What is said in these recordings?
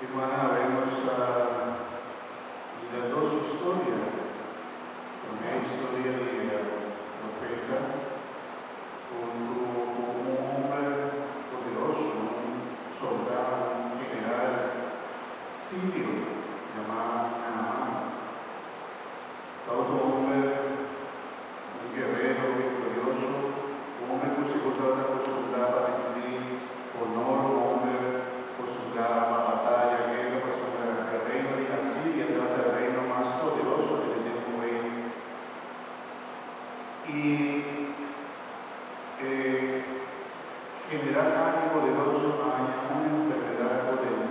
Hermana, vemos a mira dos historias. Primera historia de profeta junto con un hombre poderoso, un soldado, un general sirio llamado Naamán. Otro hombre, un guerrero victorioso, un hombre que se estaba acostumbrado a recibir honor, un hombre acostumbrado a batalla, guerra, pues el reino de Asiria era el reino más poderoso del tiempo ahí. Y general hay poderoso hay una enfermedad por el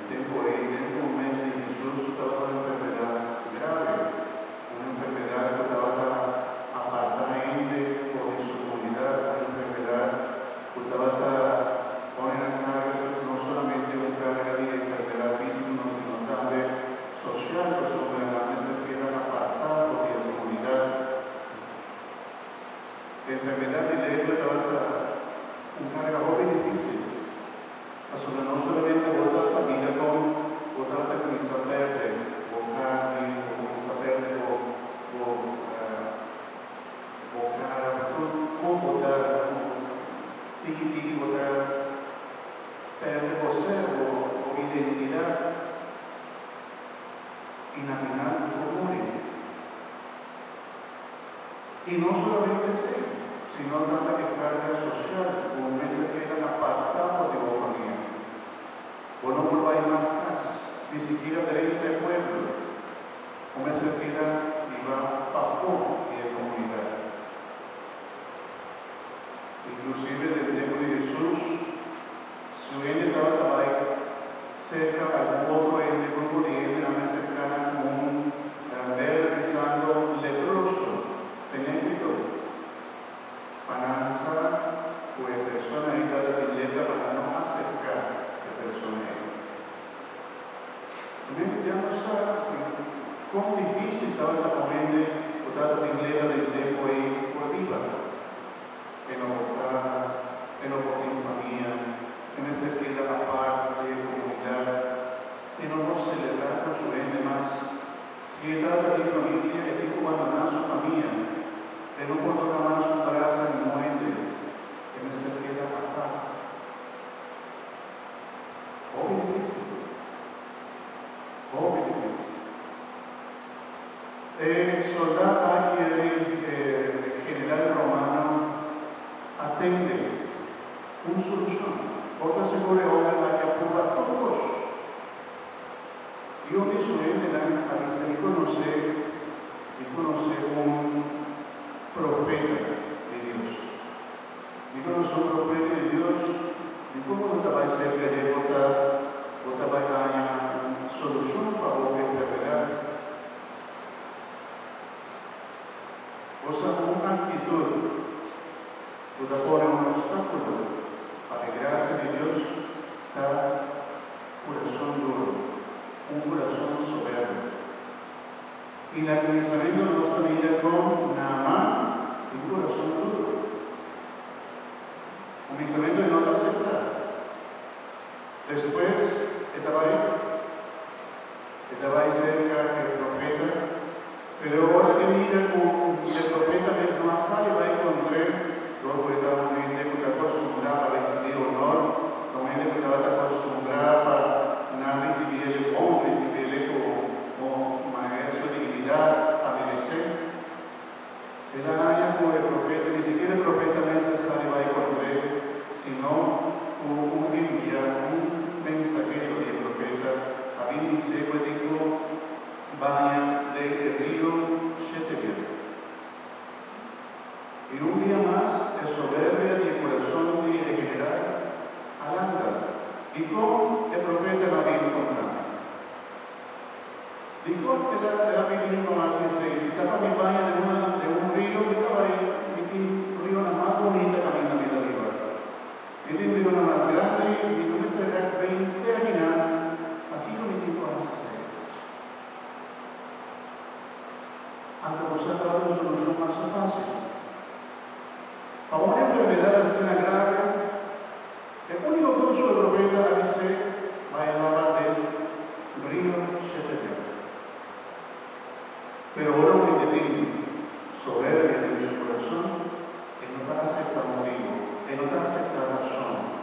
tiempo ahí, dentro de un mes de Jesús estaba una enfermedad grave, una enfermedad que estaba apartada gente por su comunidad, una enfermedad que estaba poner en carga no solamente una carga de enfermedad física, sino también social, pues sobre la mesa quedan apartados de la comunidad. La enfermedad de lepra estaba un carga muy difícil. Pasobra no solamente bo ta familia con bo ta cuminsa perde bo carni, bo cuminsa perde bo cara, tur bo ta tiki tiki bo ta perde bo ser, bo identidad y na final bo muri. Y no solamente eso, sino también que carga social, como mesa queda apartado de la familia. O no por hay más casas, ni siquiera derecho de pueblo. Como se queda iba pafó de la comunidad. Inclusive del tiempo de Jesús, su ende estaba ahí cerca algún otro ende, grupo de ende, más cercana como un ver pisando leproso, tenéndolo. Pananza, pues persona ahí de lepra para no acercar de persona ahí. También ya no sabe cuán difícil estaba esta momento o trata de lepra del tiempo ahí por viva. En no votar, en no votar en familia, en ese queda aparte de comunidad, en no celebrar con su ende más. Si trata de familia, el tipo abandonar su familia, en no poder más su brazo ni muerte, en ese queda aparte. Obvio difícil. Obvio difícil. El soldado aquí, el general romano, atende una solución. Otra segura obra que aprueba a todos. Y un de la y conoce un profeta de Dios. Y conoce un profeta de Dios, y cómo no te va a ser que bota va a una solución para la enfermedad. O sea, una actitud que te pone un obstáculo a la gracia de Dios, está corazón duro, un corazón soberbio. Y la pensamiento de nuestra vida con Naamán, un corazón duro. Un pensamiento de no aceptar. Después, estaba ahí cerca el profeta, pero ahora que mira con el profeta no sale, va a encontrar, luego estaba un gente que está acostumbrada a recibir honor, un gente que estaba acostumbrada a recibir el hombre, recibirle como maestro de dignidad, a merecer. Era año con el profeta, ni siquiera el profeta sale va a encontrar, sino un enviado, un mensajero del profeta, a venirse, pues dijo, vaya del río Shetevier. Y un día más, el soberbia del corazón de general Alanda, y con el profeta no había encontrado. Dijo que la venido más y se si estaba mi baña de un río que estaba ahí, un río la más bonita camina mi arriba. Y un río la más grande, y no me será 20 caminar, aquí no me tipo a hacer. Aunque vos ha dado una solución más fácil. Para una enfermedad así una grave, el único kos ku e profeta a bis'é, Bai laba den rio shete bia. Pero ora un hende tin soberbia den su kurason, e no ta aseptá motibu, e no ta aseptá rason.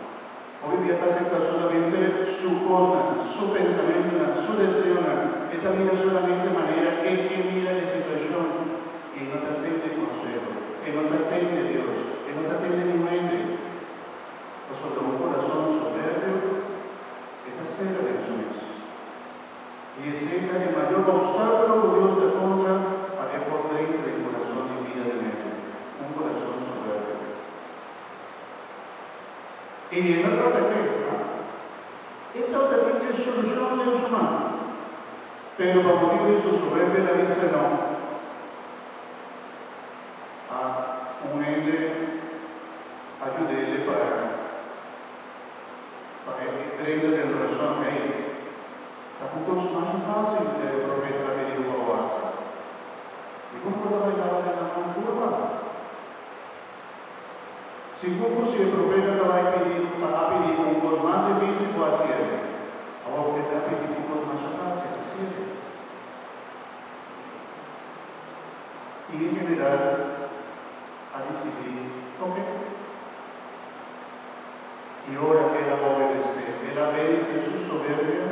Hopi bia ta aseptá solamente su kosnan, su pensamentunan, su deseonan. E ta mira solamente manera e ke mira e situashon i e no ta tende konseho, e no ta tende Dios, e no ta tende niun hende. Pasobra un kurason soberbio e ta sera den su mes. I esei ta e mayor obstákulo ku Dios ta kontra pa e por drenta den kurason i bida di hende, un kurason soberbio. I e no tabata kere, no. E tabata tin e solushon den su man, pero pa motibu di su soberbia el a bisa no. A un hende a yud'é pa pa e drenta den rason ei. Ta un kos masha fásil e profeta a pidi pa bo hasi. Dikon bo ta bai laba den laman kurpa? Sigur ku si e profeta ta bai pidi ta a pidi un kos mas difísil bo hasié. Awor e ta pidi un kos masha fásil, hasié. I en general a disidí, Oke. I ora el a obedesé, el a vense su soberbia,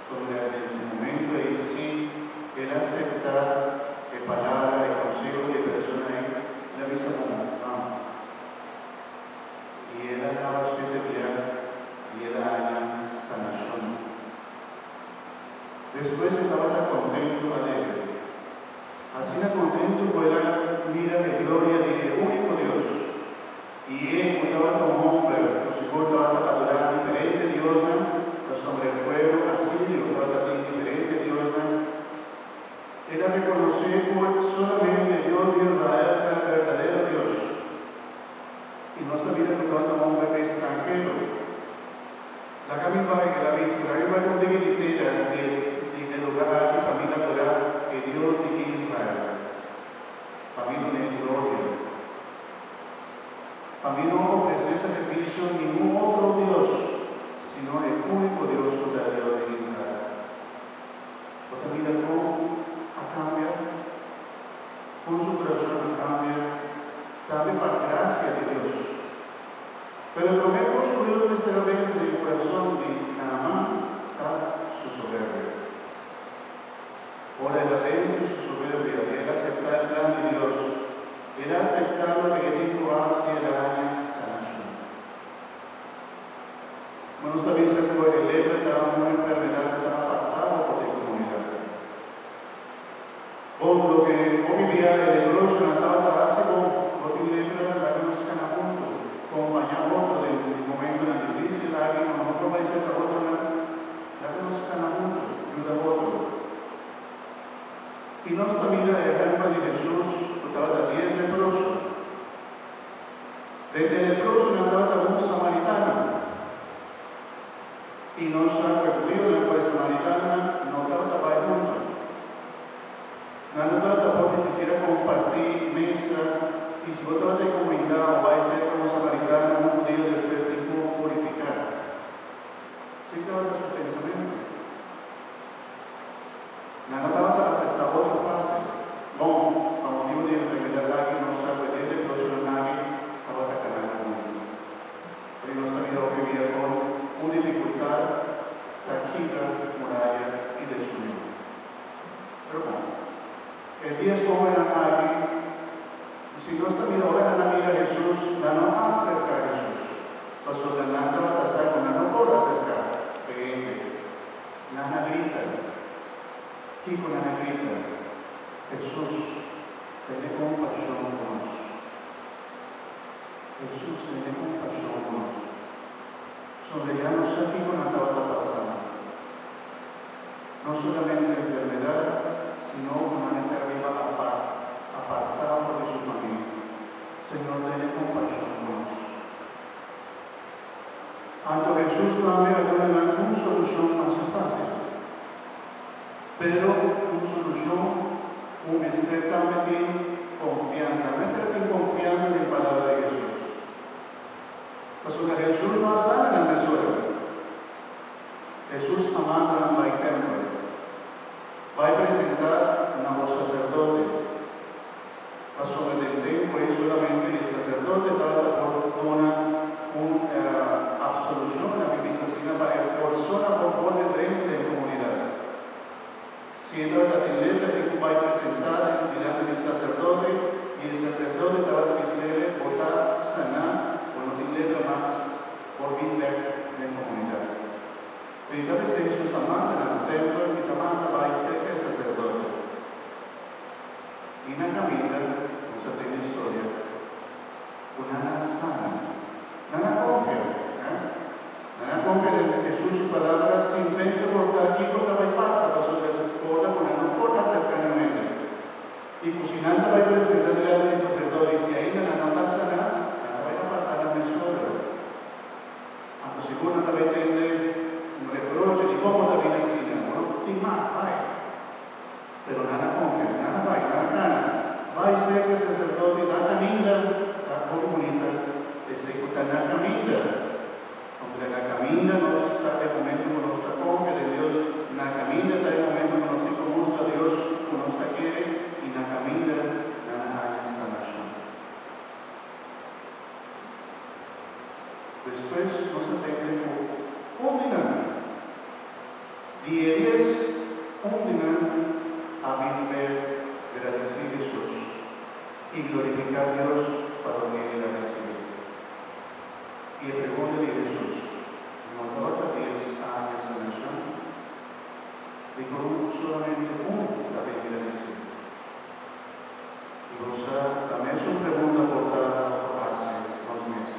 sobra den e momento ei sí el a aceptá e palabra, e conseho di e persona ei, el a bisa bon, vamos. I el a laba shete bia i el a haña sanacion. Despues e tabata contento, alegre. Asina contento cu el a mira e gloria di e único Dios. I e ku tabata un homber ku sigur tabata adorá diferente diosnan, pasobra e pueblo asirio tabata tin diferente diosnan, el a rekonosé ku solamente Dios di Israel ta e berdadero Dios. I nos ta mira ku tabata un homber estranhero. Laga mi bai, el a bisa, laga mi bai un digi di tera di e lugá aki pa mi adorá e Dios di Israel, pa mi dun'é gloria. Pa mi no ofresé sakrifisio ningun otro dios, sino e úniko Dios ku ta e Dios di Israel. Bo ta mira kon a kambia? Kon su kurason a kambia tambe pa grasia di Dios. Pero e promé kos ku Dios mester a vense den kurason di Naaman ta su soberbia. Ora el a vense su soberbia i el a aseptá e plan di Dios, el a aseptá loke e tin ku hasi, el a haña sanashon. Ma nos ta bisa ku e lepra ta un enfermedat ku ta apartá bo for di e komunidat. Bon, loke hopi bia e leprosonan tabata hasi bon, bo tin lepra, laga nos kana huntu, kompañá otro den momentonan difísil aki, no no por bai serka otronan. Laga nos kana huntu, yuda otro. I nos ta mira e ehèmpel di Hesus ku tabata dies leproso. Den e leprosonan tabata un samaritano. I nos sa ku e hudionan ku e samaritanonan no tabata bai huntu. Nan no tabata por ni sikiera kompartí mesa, i si bo tabata e kumindá o bai serka un samaritano, un hudio despues tin ku purifiká. Si tabata su pensamentu. Nan no tabata aseptá otro fásil. Bon, pa motibu di enfermedat aki nos sa ku e dies leprosonan aki tabata kanando huntu. Pero nos ta mira hopi bia kon un difikultat ta kibra muraya i desunion. Pero bon, e dies hóbennan aki, si nos ta mira ora nan a mira Hesus, nan no a aserká Hesus. Pasobra nan tabata sa ku nan no por aserká e hende. Nan a grita. Kiko nan a grita? Hesus, tene kompashon ku nos! Hesus, tene kompashon ku nos! Sobra ya no sa kiko nan tabata pasa. No solamente enfermedat, sino ku nan mester a biba apart, apartá for di su famia. Señor tene kompashon ku nos. Anto Hesus tambe a duna nan un solushon masha fásil. Pero un solushon ku mester tambe tin konfiansa. Mester tin konfiansa den palabra di Hesus. Pasobra Hesus no a sana nan mesora. Hesus a manda nan bai tèmpel, bai presentá na bo saserdote. Pasobra den tempu ei solamente e saserdote tabata por duna un apsolushon, laga mi bisa asina, pa e persona por bolbe drenta den komunidat. Si e tabata tin lepra tin ku bai presentá den dilanti di saserdote, i e saserdote tabata bis'é, Bo ta saná, bo no tin lepra mas, por bin bèk den komunidat. Pero i ta bis'é Hesus a manda nan tèmpel i ta manda bai serka e saserdote. I na kaminda nos a tende historia ku nan a sana. Nan a konfia, eh? Nan a konfia den Hesus su palabra sin pensa por ta kiko ta bai pasa pasobra e ora ku nan no por aserká niun hende. I ku si nan ta bai presentá dilanti di saserdote i si ainda nan no ta saná, nan ta bai apartá nan mesora. Anto sigur nan ta bai tende un reproche di kon bo ta bini asina, bo no tin mag bai. Pero nan a konfia, nan a bai, nan a kana, bai serka e saserdote na kaminda, ta hopi bunita esei ku ta na kaminda. Pasobra na kaminda nos ta e momento ku nos ta konfia den Dios, na kaminda ta e momento ku nos tin ku mustra Dios ku nos ta kere i na kaminda nan a haña sanashon. Despues nos a tende ku un di nan. Di e dies, un di nan a bin p'e gradisí Hesus i glorifiká Dios pa loke el a risibí. I e pregunta di Hesus, No tabata 10 a haña sanashon? Dikon solamente un ta bin gradisí? I bo sa, ta mesun pregunta por ta nos por hasi nos mes.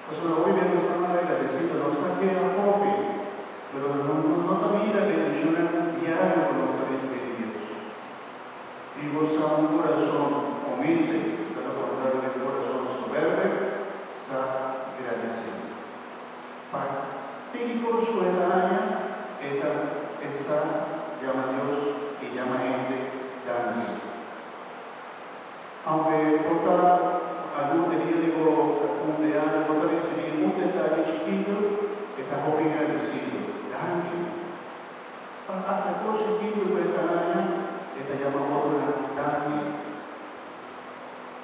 Pasobra hopi bia nos ta malagradesido, nos ta keha hopi, pero nos no ta mira bendishonnan diario ku nos ta risibí di Dios. I bo sa un kurason humilde, ku ta lo kontrario di un kurason soberbe, sa gradisí. Pa tiki kos ku e ta haña, e ta e sa yama Dios i yama hende danki. Aunke por ta algun e dia di bo cumpleaños bo ta ricibi un detaye chikito, e ta hopi gradecido. Danki. Pa hasta cos chikito cu e ta haña, e ta yama otronan danki.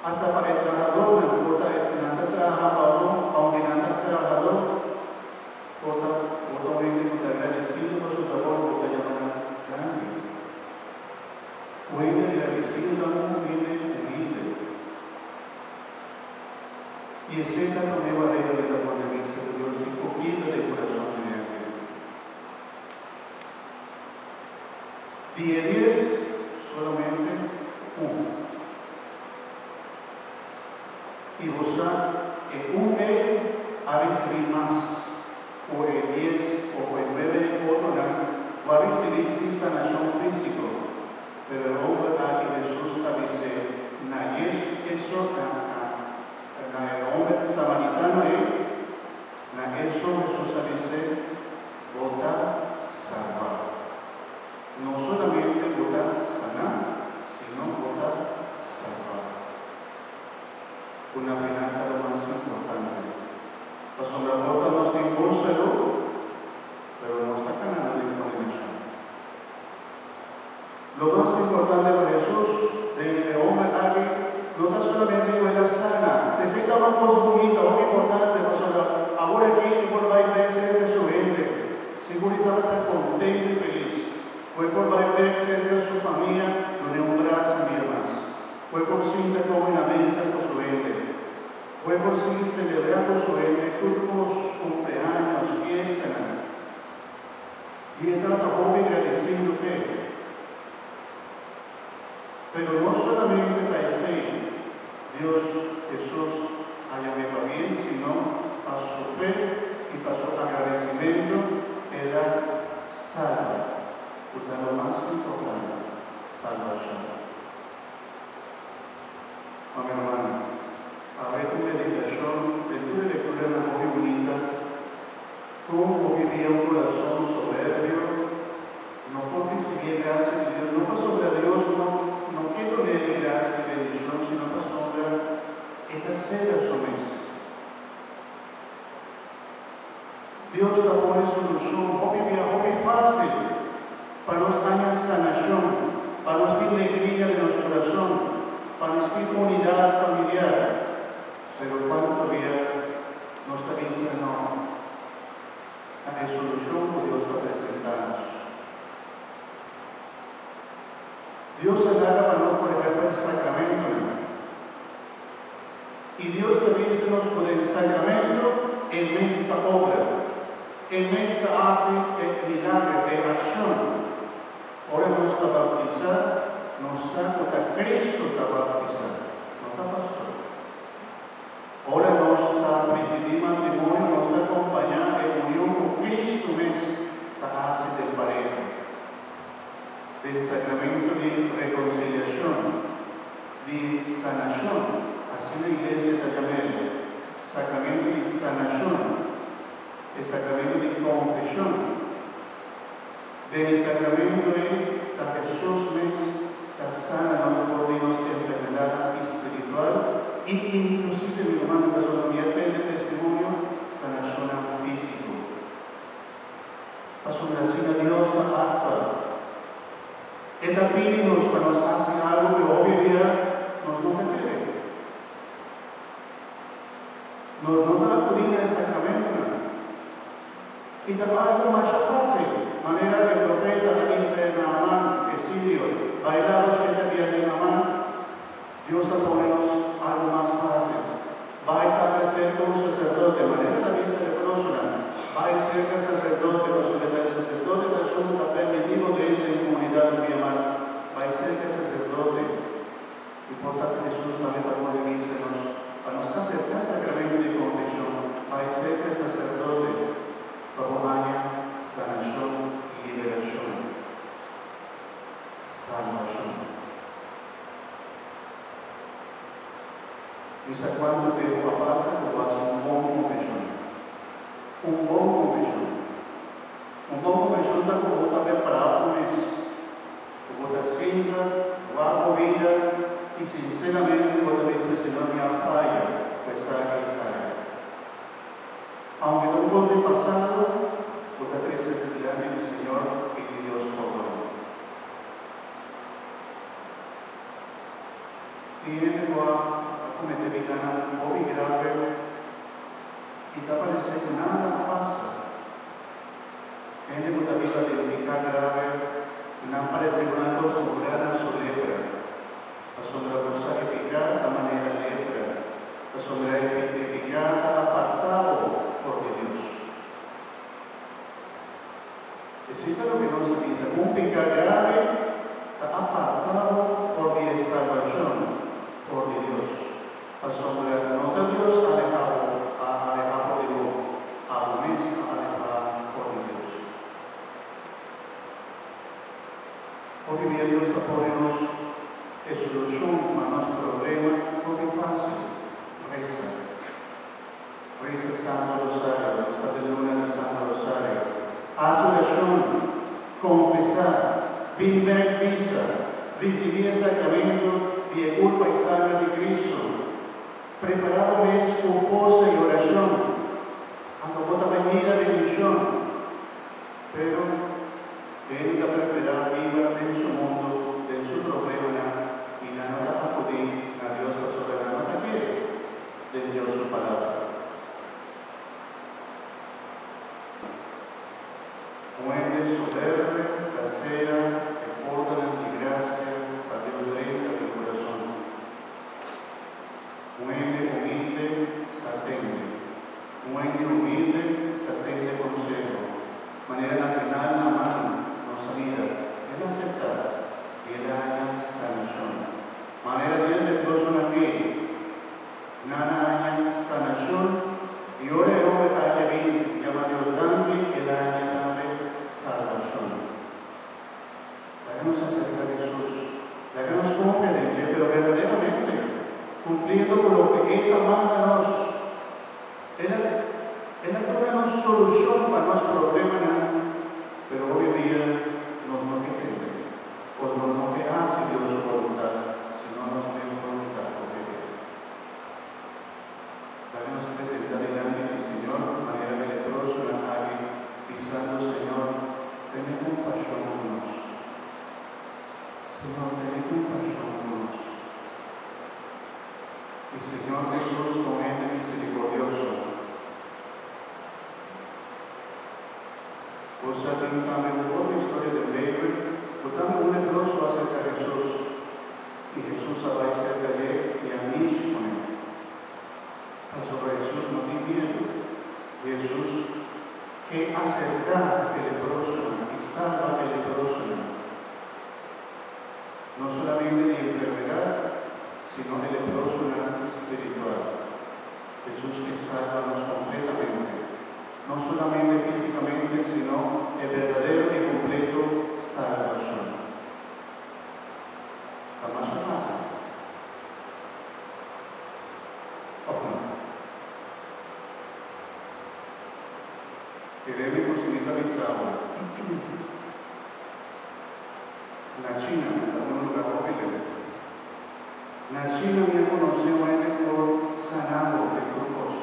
Hasta pa e trahadornan, por ta nan ta traha pa bo, aunke nan ta trahador, por ta bo ta un hende cu ta gradecido pa su trabou, bo ta yama nan danki. Un hende agradecido ta un hende humilde. I esei ta promé barera di ta pone bisa ku Dios tin pokito den kurason di hende. Di e dies, solamente un. I bo sa, e un ei a risibí mas ku e dies o ku e nuebe otronan ku a risibí sí sanashon físiko. Pero e homber aki Hesus a bis'é na yes eso na na e homber samaritano ei, na eso Hesus a bis'é, Bo ta salbá. No solamente bo ta saná, sino bo ta salbá. Ku na final ta lo mas importante. Pasobra por ta nos tin bon salú, pero nos ta kanando den kondenashon. Lo mas importante pa Hesus den e homber aki no ta solamente ku el a sana. Esei ta un kos bunita, hopi importante, pasobra awor aki e por bai bek serka su hende. Sigur e tabata kontentu i felis ku e por bai bek serka su famia dun'é un brasa un dia mas. Ku e por sinta kome na mesa ku su hende. Ku e por sigui selebrá ku su hende tur kos, kumpleaños, fiestanan. I e tabata hopi gradisido p'e. Pero no solamente pa esei Dios Hesus a yam'é pabien, sino pa su fe i pa su agradesimentu el a salba, ku ta lo mas importante, salbashon. Ma mi rumannan, awe ku meditashon den tur e lekturanan hopi bunita, kon hopi bia un kurason soberbio no por risibí e grasia di Dios, no pasobra Dios no no ke dun'é e grasia i bendishon, sino pasobra e ta sera su mes. nos tin unidat familiar. Pero kuantu bia nos ta bisa no na e solushon ku Dios ta presentá nos? Dios a laga pa nos, por ehèmpel, sakramentonan. I Dios ta bisa nos ku den sakramento e mes ta obra, e mes ta hasi e milager, e akshon. Ora nos ta baptisá, nos sa ku ta Kristu ta baptisá, no ta pastor. Ora nos ta prisidí matrimonio, nos ta kompañá e union ku Kristu mes ta hasi den pareha. Den sakramento di rekonsiliashon, di sanashon, asina Iglesia ta yam'el, sakramento di sanashon, e sakramento di konfeshon. Den e sakramento ei ta Hesus mes ta sana nos for di nos enfermedatnan espiritual i inklusive, mi rumannan, pasobra mi a tende testimonio, sanashonnan físiko. Pasobra asina Dios ta aktua. E ta pidi nos pa nos hasi algu, pero hopi bia nos no ta kere. Nos no ta akudí na e sakramentonan. I ta algu masha fásil, manera e profeta a bisa e Naaman, e sirio, Bai laba shete bia di Naaman. Dios a pone nos algu mas fásil. Bai tambe serka un saserdote, manera el a bisa leprosonan, Bai serka saserdote, pasobra ta e saserdote ta esun ku ta permití bo drenta den komunidat un bia mas. Bai serka e saserdote. I por ta ku Hesus tambe ta pone bisa nos pa nos aserká sakramento di konfeshon, bai serka e saserdote pa bo haña sanashon, liberashon, salbashon. Mi sa kuantu tempu a pasa ku bo hasi un bon konfeshon. Un bon konfeshon. Un bon konfeshon ta ku bo ta prepará bo mes. Ku bo ta sinta, wak bo bida i sinseramente bo ta bisa, Señor, mi a faya ku esaki i esaya. Aunke ta un kos di pasado, bo ta trese dilanti di Señor pidi Dios pordon. Tin hende ku a komete pikanan hopi grave i ta paresé ku nada a pasa. Hende ku ta biba den piká grave, nan parese ku nan kostumbrá na su lepra, pasobra bo sa e piká ta manera lepra, pasobra e piká ta apartá bo for di Dios. Esei ta loke nos ta bisa, un piká grave ta apartá bo for di e salbashon for di Dios. Pasobra no ta Dios alehá bo, a alehá for di bo, abo mes a alehá for di Dios. Hopi bia Dios ta pone nos e solushon pa nos problema hopi fásil, resa. Resa Santo Rosario, nos ta den luna di Santo Rosario. Hasi orashon, konfesá, bin bèk bisa, risibí e sakramento di e kurpa i sanger di Kristu. Prepará bo mes ku forsa i orashon, anto bo ta bai mira bendishon. Pero, hende ta preferá biba den su mundu, den su problemanan, i nan no ta akudí na Dios pasobra nan no ta kere den Dios su Palabra. Un hende soberbe ta sera e portanan di grasia pa Dios drenta den kurason. Un hende humilde sa tende. Un hende humilde sa tende konseho. Manera na final Naaman nos a mira, el a aseptá i el a haña sanashon. Manera di e leprosonan aki, nan a haña sanashon i ora e homber aki a bin yama Dios danki, el a haña tambe salbashon. Laga nos aserká Hesus, laga nos konfia den dje, pero berdaderamente kumpliendo ku loke E ta manda nos. El a El a duna nos solushon pa nos problemanan, pero hopi bia nos no ke tende o nos no ke hasi Dios su boluntat, sino nos mes boluntat hopi bia. Laga nos presentá dilanti di Señor manera e leprosonan aki, bisando, Señor, tene kompashon ku nos. Señor, tene kompashon ku nos. I Señor Hesus ta un hende miserikordioso. Bo sa tin tambe un otro historia den Beibel ku tambe un leproso a aserká Hesus i Hesus a bai serka dje i a mishi kuné. Pasobra Hesus no tin miedu. Hesus ke aserká e leprosonan i salba e leprosonan. No solamente di enfermedat, sino e leprosonan spiritual. Hesus ke salba nos kompletamente, no solamente físikamente, sino e berdadero i kompleto salbashon. Ta masha fásil, òf no? Kere mi ku si mi ta bisa bo. Na China, ta un lugar hopi leu. Na China mi a conoce un hende cu por sana bo den tur cos.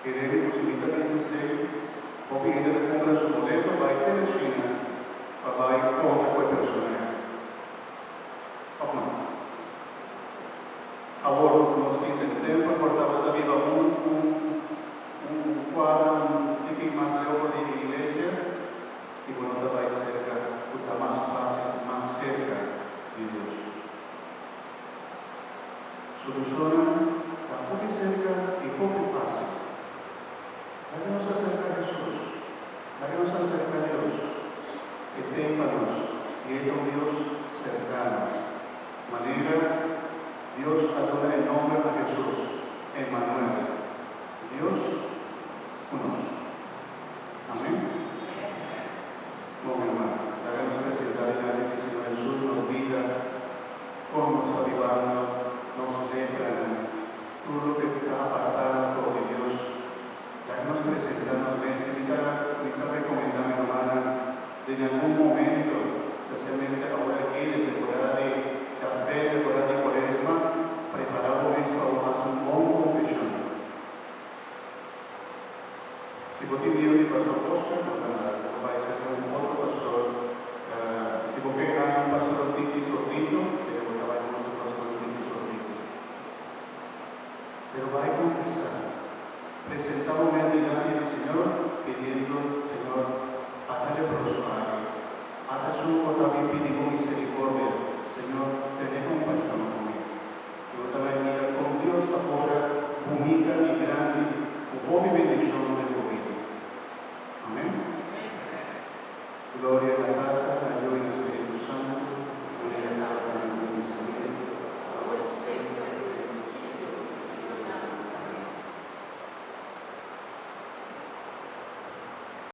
Kere mi cu si mi ta bisa esey, hopi hende ta cumpra su boleto bay te na China pa bay contra cu e persona ey. Of no? Awor nos tin den tempo por tabata biba un un un cuadra un tiki mas leu for di e iglesia. I bo no ta bai serka ku ta mas fásil, mas serka di Dios. Solushonnan ta hopi serka i hopi fásil. Laga nos aserka Hesus. Laga nos aserka Dios. E ten pa nos, i E ta un Dios serkano. Manera Dios a duna e nòmber na Hesus, Emanuel, Dios ku nos. Amén. Bon, mi ruman, laga nos presentá dilanti di Señor Hesus nos bida, kon nos ta bibando, nos letranan, tur loke ta apartá nos for di Dios. Laga nos presentá nos mes. Mi ta mi ta rekomendá mi rumannan den algun momento, spesialmente awor aki den temporada di Advent, temporada di Kuaresma, prepará bo mes pa bo hasi un bon konfeshon. Si bo tin miedu di pastor Oscar, no ta nada. Bo bai serka un otro pastor. Si bo ke haña un pastor un tiki sordito, kere bo ta bai buska un pastor un tiki sordito. Pero bai konfesá. Presentá bo mes dilanti di Señor, pidiendo, Señor, ata leproso aki. Ata esun ku ta bin pidi bo miserikordia. Señor, tene kompashon ku mi. I bo ta bai mira kon Dios ta obra bunita i grandi ku hopi bendishon den bo bida. Amen. Gloria na Tata, na.